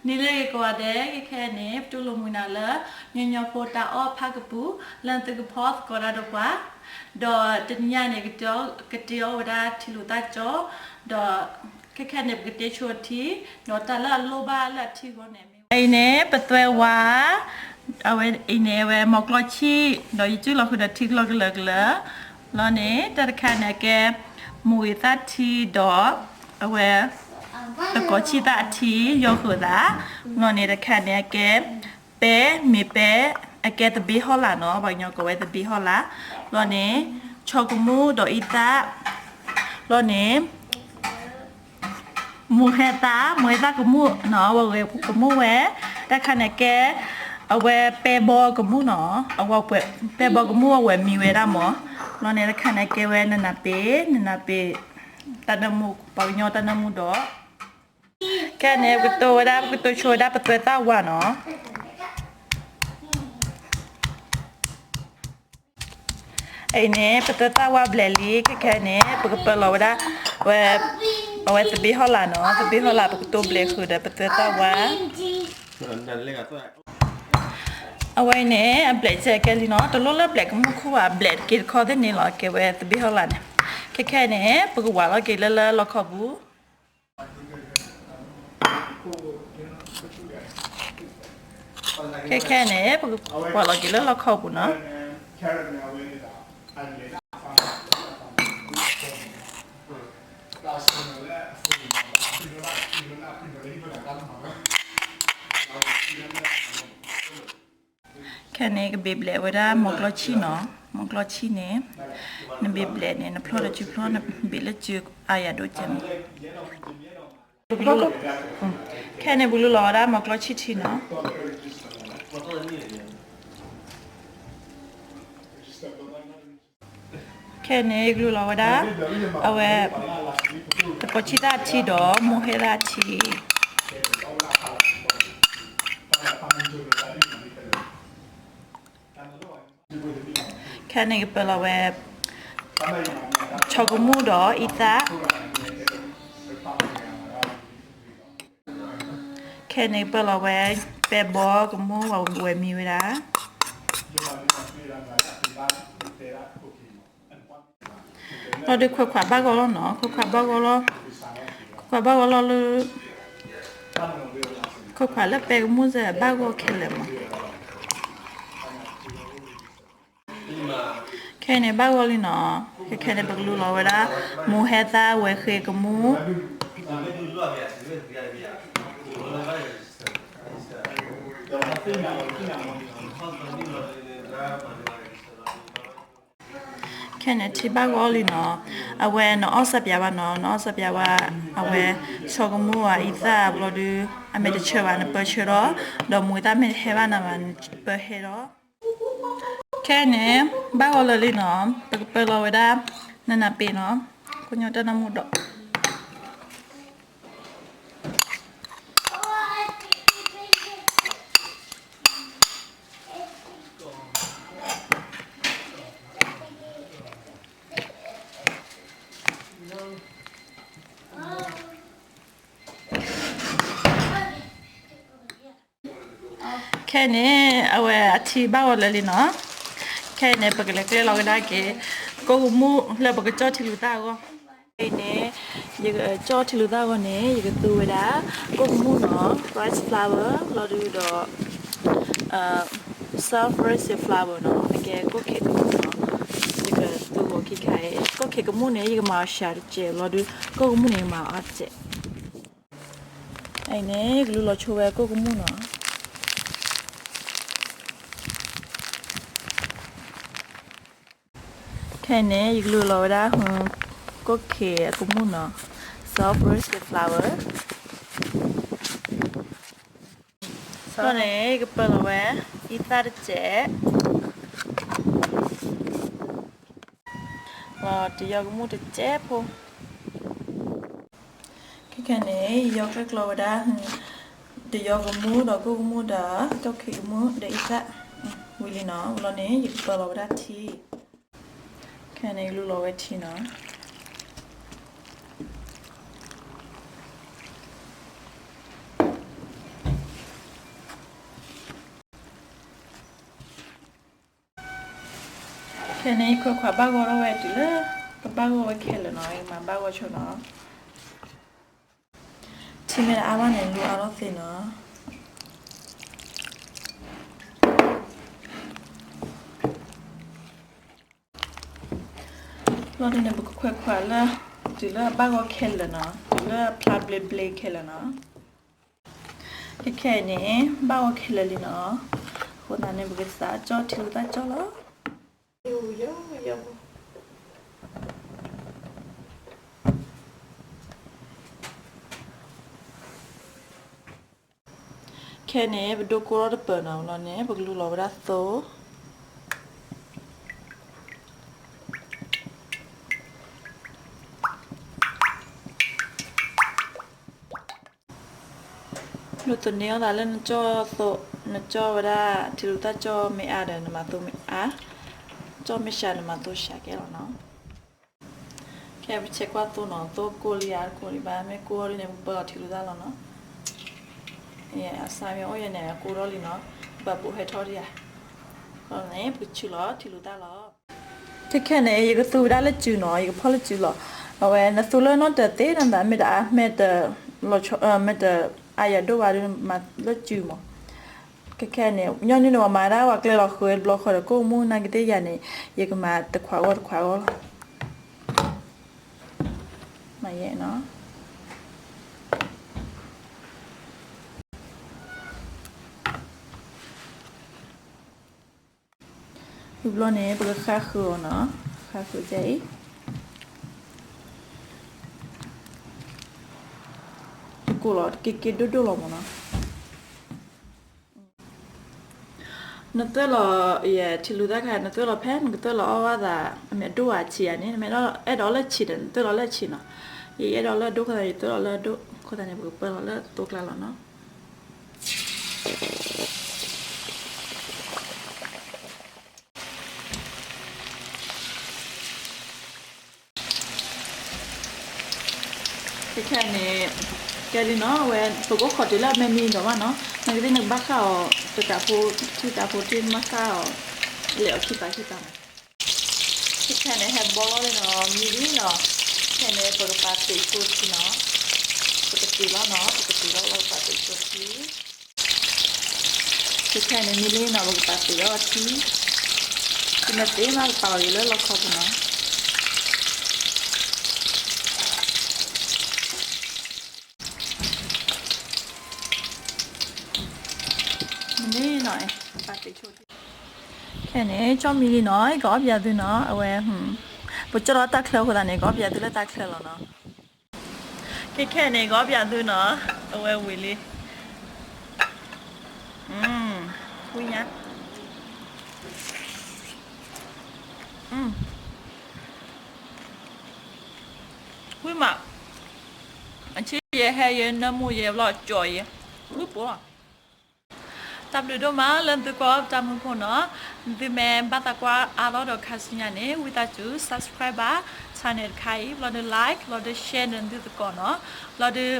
နံၤလၢအဂ့ၤကိးဂၤဒဲး, ခဲခဲအံၤန့ၣ် ပတူၢ်လိာ်မုာ်နၤလၢ ညီညီဖိတၢ်အီၣ်ဖးကပူၤ လၢသုကဖီသကိးတၢ်ဒီးပှၤ, ဒီးတနံၤညါန့ၣ် ကတ့အီၣ်ဝဲဒၣ်ထံလူၤသၣ်ကၠီ, ဒီးခဲခဲအံၤန့ၣ် ပကတ့ဆိအထံ, ဒီးတၢ်လၢအလိၣ်ဘၣ်လၢအထံအဂီၢ်န့ၣ် မ့ၢ်ဝဲအံၤန့ၣ် ပသွဲဝါ, အဝဲအံၤန့ၣ် အဝဲမိၢ်ကျီဆံၣ်, ဒီးယစုၣ်လီၤဃုာ်ဒီးထံကျီကလၢာ်ကလၢာ်, လီၤန့ၣ် တၢ်တခါန့ၣ်အကဲ မိၢ်ဂ့ၤသၣ်ထံဒီး အဝဲ သကိးဆံၣ်သၣ်အထံ ယီၤဃုာ်သး, လီၤန့ၣ်တခါန့ၣ်အကဲ ပဲ မ့ၢ်ပဲ အကဲသဘ့ဟီၣ်လာ်နီၤ, ပှၤကညီကိးဝဲသဘ့ဟီၣ်လာ်, လီၤန့ၣ် ဆီကမူၣ်ဒီးအံသၣ်, လီၤန့ၣ် မိၢ်ဟဲသၣ်, မိၢ်ဟဲသၣ်ကမူၣ်နီၤ, အဝဲဂဲၤကမူၣ်ဝဲ, တၢ်ခါန့ၣ်ကဲ အဝဲပဲဘီကမူၣ်နီၤ, အဝဲပဲဘီကမူၣ်အဝဲမံဝဲဒၣ်မး, လီၤန့ၣ်တခါန့ၣ်ကဲဝဲနနၢ်ပ့ၣ်, နနၢ်ပ့ၣ် တၢ်နၢမူ ပှၤကညီတၢ်နၢမူဒီး ခဲန့ၣ် ပကတိၤဝဲဒၣ် ပကတိၤဆိဝဲဒၣ်ပသွဲသၣ်ဝါနီၤ. အံၤန့ၣ် ပသွဲသၣ်ဝါဘျဲးလံ, ခဲခဲန့ၣ် ပကပၢလီၤဝဲဒၣ် ဝဲ အဝဲသဘ့ဟီၣ်လာ်နီၤ, သဘ့ဟီၣ်လာ် ပကတိၤဘျဲးဃုာ်ဒီးပသွဲသၣ်ဝါ. အဝဲအံၤန့ၣ် အဘျဲးကဲလံနီၤ, တလိၣ်လၢဘျဲးကမူၣ်ခူၣ်ဘၣ်, ဘျဲးတက့ၢ်တခီသ့ၣ်န့ၣ်လီၤ, ကဲဝဲသဘ့ဟီၣ်လာ်န့ၣ်. ခဲခဲန့ၣ် ပကဝးလီၤက့ၤလၢလၢလီခီပူၤ ခဲခဲန့ၣ် ပကဝးလီၤက့ၤလၢလီခီပူၤနီၤ. ခဲန့ၣ် ကဘ့ၣ်ဘျဲးဝဲဒၣ်မိၢ်ကျီဆံၣ်နီၤ, မိၢ်ကျီဆံၣ်န့ၣ် နဘ့ၣ်ဘျဲးန့ၣ် နဖျီဒီးစုဖျီ နဘ့ၣ်လၢစုအါယၤဒိၣ်ကဲမး. ခဲန့ၣ် ပကလူလီၤဝဲဒၣ်မိၢ်ကျီဆံၣ်ထံနီၤ. ခဲန့ၣ် ကလူလီၤဝဲဒၣ် အဝဲ သကိးဆံၣ်သၣ်ထံဒီး မိၢ်ဟဲသၣ်ထံ. ခဲန့ၣ် ကပၢလီၤဝဲ ဆီကမူၣ်ဒီးအံသၣ်. ခဲန့ၣ် ကပၢလီၤဝဲ ပဲဘီကမူၣ်ဝဲမံဝဲဒၣ် လီၤဒုးခွဲးခွးဘၣ်ဂီၢ်လီၤနီၤ, ခွဲးခွးဘၣ်ဂီၢ်လီၤ, ခွဲးခွးဘၣ်ဂီၢ်လီၤလၢ ခွဲးခွးလၢပဲကမူၣ်စ့ၢ်ဘၣ်ဂီၢ်ခဲလၢာ်မး. ခဲန့ၣ်ဘၣ်ဂီၢ်လံနီၤ, ခဲခဲန့ၣ် ပကလူလီၤဝဲဒၣ် မိၢ်ဟဲသၣ်ဝဲဃ့ကမူၣ်. ခဲန့ၣ်ထံဘၣ်ဂီၢ်လံနီၤ, အဝဲနအီၣ်စၢ်ပၠးဘၣ်နီၤ, နအီၣ်စၢ်ပၠးဘၣ်, အဝဲ ဆီကမူၣ်အံသၣ်ဘျီဒုး အမ့ၢ်တဆၢဘၣ် နပၢဆၢဒီး, ဒီးမိၢ်သၣ်မ့ၢ်တဟဲဘၣ်နၤဘၣ် နပၢဟဲဒီး. ခဲန့ၣ် ဘၣ်ဂီၢ်လၢာ်လံနီၤ, ပကပၢလီၤဝဲဒၣ် နနၢ်ပ့ၣ်နီၤ, ကိညိတၢ်နၢမူဒီး ခဲန့ၣ် အဝဲအထံဘၣ်ဂီၢ်လၢာ်လံနီၤ, ခဲအံၤန့ၣ် ပကလဲၤကျဲလီၤကဒါက့ၤ ကိၣ်ကမူၣ်လၢပကကၠီၣ်ထံလူၤသၣ်အဂီၢ်. အံၤန့ၣ် ယကကၠီၣ်ထံလူၤသၣ်အဂီၢ်န့ၣ် ယကသူဝဲဒၣ် ကိၣ်ကမူၣ်နီၤ, rice flour လီၤဒုးဒီး self raised flour နီၤ, အကဲကိၣ်ခ့ၣ်ကမူၣ်နီၤ, ယကသူဂီၤခံခါအံၤ, ကိၣ်ခ့ၣ်ကမူၣ်န့ၣ် ယကမၤအီၤစှၤတစဲးလီၤဒုး, ကိၣ်ကမူၣ်န့ၣ် ယမၤအီၤအါတစဲး. အံၤန့ၣ် ယကလူလီၤဆိဝဲကိၣ်ကမူၣ်နီၤ. ခဲအံၤန့ၣ် ယကလူလီၤဝဲဒၣ် ကိၣ်ခ့ၣ်အကမူၣ်နီၤ, self raised flour. ဒီးန့ၣ် ယကပၢလီၤဝဲ အံသၣ်တစဲး ဒီးတယီကမူၣ်တစဲးဖိ. ခဲခဲန့ၣ် ယယီကျဲကျီဝဲဒၣ် တယီကမူၣ်ဒီးကိၣ်ကမူၣ်ဒီး ကိၣ်ခ့ၣ်ကမူၣ်ဒီးအံသၣ် ဝံၤလံနီၤ, ဝံၤလီၤန့ၣ် ယကပၢလီၤဝဲဒၣ်ထံ, ခဲန့ၣ် ယလူလီၤဝဲထံနီၤ. ခဲန့ၣ် ယခွဲးခွးဘၣ်ဂီၤထီၣ်ဝဲတုၤလၢ ကဘၣ်ဂီၤဝဲခဲလၢာ်နီၤ, ယမၤဘၣ်ဂီၤဆိနီၤ. ထံမ့ၢ်တအါဘၣ်န့ၣ် လူအါထီၣ်သ့နီၤ. လီၤဒ်န့ၣ် ပကခွဲးခွးလၢ တုၤလၢအဘၣ်ဂီၤခဲလၢာ်နီၤ, တုၤလၢအဖျါဘျ့ဘျ့ခဲလၢာ်နီၤ. ခဲခဲအံၤန့ၣ် ဘၣ်ဂီၤခဲလၢာ်လံနီၤ. အဃိသတးန့ၣ် ပကစးကၠီၣ်ထံလူၤသၣ်ကၠီၣ်လီၤ. ခဲန့ၣ် ပဒိကိၢ်ထီၣ်တပၢၢ်နီၤ, လီၤန့ၣ် ပကလူလီၤဝဲဒၣ်သိ ဒိးသန့ၤအီၣ်သးလၢနကၠီၣ်သိ, နကၠီၣ်ဝဲဒၣ် ထံလူၤသၣ်ကၠီၣ်မ့ၢ်အါဒီး နမၤသိမ့ၢ်အါ, ကၠီၣ်မ့ၢ်စှၤ နမၤသိစှၤကဲလီၤနီၤ. ခဲပဆဲးကွၢ်သိနီၤ, သိကိၢ်လံဧါ တကိၢ်လံဘၣ်, မ့ၢ်ကိၢ်အီၤဒ်န့ၣ် ပပၢလီၤထံလူၤသၣ်လီၤနီၤ. အစးမ့ၢ်အိၣ်ယဲန့ၣ် အကိၢ်ထီၣ်လံနီၤ, ဘၣ်ဘိးဟဲထီၣ်ဒံးဧါ. အဃိန့ၣ် ပကဆူးလီၤထံလူၤသၣ်လီၤ. ခဲခဲန့ၣ် ယကသူဝဲဒၣ်လၢစုနီၤ, ယကဖီၣ်လၢစုလီၤ. အဝဲနသူလၢနီၢ်တၢၤသ့ၣ်နသး မ့ၢ်တအါ မ့ၢ်တ မ့ၢ်တအါယၤဒိၣ်ဘၣ်ဒီး မၤလၢစုမး. ခဲခဲန့ၣ် ညီနုၢ်န့ၣ် ပှၤမၤဒၣ်ပှၤကျဲလီၤဃုာ်တဘျီဃီဒီး ကိၣ်မူၣ်နာ်က့သ့ၣ်ယၤန့ၣ် ယကမၤတခွးဂီၢ်တခွးဂီၢ်လီၤ. မၤယဲနီၤ. ဝံၤဘျီန့ၣ် ပကဃါဃုာ်အီၤနီၤ, ဃါဃုာ်ဒ်အံၤ တကိၢ်လီၤ တက့ၤက့ၤဒိၣ်ဒိၣ်လီၤမးနီၤ. နသွဲၣ်လီၤ ယထံလူၤသၣ်ခါ နသွဲၣ်လီၤဖဲ နကသွဲၣ်လီၤအီၣ်ဘၣ်သး အမ့ၢ်အဒိၣ်အဆံးဧါန့ၣ် နမ့ၢ်အဲၣ်ဒိးလၢဆံးဒီး နသွဲၣ်လီၤလၢဆံးနီၤ. ယအဲၣ်ဒိးလၢအဒိၣ်အဃိသတး ယသွဲၣ်လီၤလၢအဒိၣ်အဃိသတးန့ၣ် ပကပၢလီၤလၢသိကျါလီၤနီၤ. ခဲခဲန့ၣ် ကဲလံနီၤ အဝဲ ပကအိၣ်ခိးတုၤလၢအမဲာ်မံဒီးဘၣ်နီၤ နကသ့ၣ်နကဘၣ်ဃၣ်အီၤ တတးဖိ ခံတးဖိ တမ့ၢ်ဃၣ်အီၤ လဲၤအီၤခံပာ်ခံပာ်မး. ခဲခဲန့ၣ် ဟဲဘီလီၤလံနီၤ မံလံနီၤ. ခဲန့ၣ် ပကပာ်တ့ၢ်ဆိထံနီၤ ပကတ့ၢ်လီၤနီၤ ပကတ့ၢ်လီၤ ပကပာ်တ့ၢ်ဆိထံ ခဲခဲန့ၣ် မံလံနီၤ ပကပာ်တ့ၢ်လီၤထံ တမ့ၢ်သ့မး ပပာ်လီၤဂ့ၤလၢလီခီပူၤနီၤ. မံလံနီၤ ပာ်တ့ၢ်ဆိထံ ခဲန့ၣ် ကၠီၣ်မံလံနီၤ ယကအီၣ်ပယၤသုနီၤ အဝဲ ပကၠီၣ်လီၤတၢ်ချၢအဃိသတးန့ၣ် ကအီၣ်ပယၤသုလၢတၢ်ချၢလီၤနီၤ. ခဲခဲန့ၣ် ကအီၣ်ပယၤသုနီၤ အဝဲဝံၤလံ ဝံၤညါ ဝံၤမး အဆံယဲဟဲယဲနၢမူယဲဘျီကၠီၣ်ယဲ ဝံၤပိာ်လီၤ. တၢ်ဘျုးဒိၣ်မးလၢသုကွၢ်တၢ်မုၢ်ဖိနီၤ, သုမ့ၢ်ဘၣ်သးကွၢ်အါထီၣ်ဒီးခါဆူညါန့ၣ် ဝံသးစူၤ subscribe ဘၣ် channel တခါအံၤ ဘျီဒီး like ဘျီဒီး share န့ၢ်သုသကိးနီၤ, ဘျီဒီး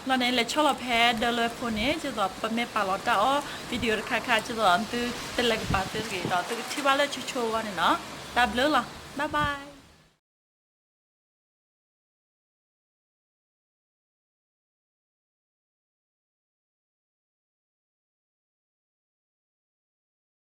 ဘျီန့ၣ် လဲၤဆီၣ်လီၤဖဲဒၢလွဲဖိန့ၣ် ဒ်သိးပမ့ၢ်ပာ်လီၤတၢ်အီၣ် video တခါခါ ဒ်သိးသုတလဲၤကပၤသုတဂ့ၤဒီး သုကထံၣ်ဘၣ်လၢဆိဆိအဂီၢ်န့ၣ်နီၤ, တၢ်ဘျုးလီၤ, bye bye.